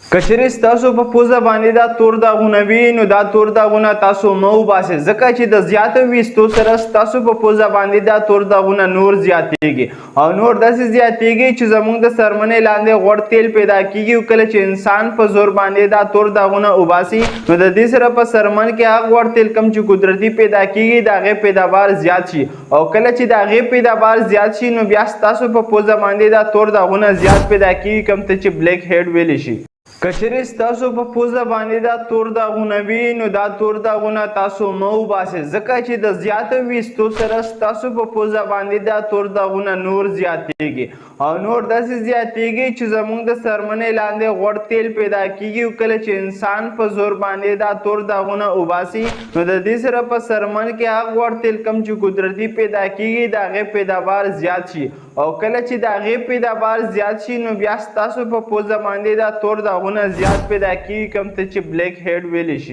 که چېرې ستاسو په پوزه باندې دا تور داغونه وي، نو دا تور داغونه تاسو مه وباسئ، ځکه چې د زیاتو ویستو سره ستاسو په پوزه باندې دا تور داغونه نور زیاتیږي او نور داسې زیاتیږي چې زموږ د څرمنې لاندې غوړ تیل پیدا کیږي. او کله چې انسان په زور باندې دا تور داغونه وباسي، نو د دې سره په څرمن کې هغه غوړ تیل کوم چې قدرتي پیدا کیږي، د هغې پیداوار زیات شي. او کله چې د هغې پیداوار زیات شي، نو بیا ستاسو په پوزه باندې دا تور داغونه زیات پیدا کیږي، کوم ته چې بلیک هیډ ویلی شي. که چېرې ستاسو په پوزه باندې دا تور داغونه وي، نو دا تور داغونه تاسو مه وباسئ، ځکه چې د زیاتو ویستو سره ستاسو په پوزه باندې دا تور داغونه نور زیاتیږي او نور داسې زیاتیږي چې زموږ د څرمنې لاندې غوړ تیل پیدا کیږي. او کله چې انسان په زور باندې دا تور داغونه وباسي، نو د دې سره په څرمن کې هغه غوړ تیل کوم چې قدرتي پیدا کیږي، د هغې پیداوار زیات شي. او کله چې د هغې پیداوار زیات شي، نو بیا ستاسو په پوزه باندې دا تور داغونه زیات پیدا کیږي، کوم ته چې بلیک هیډ ویلی شي.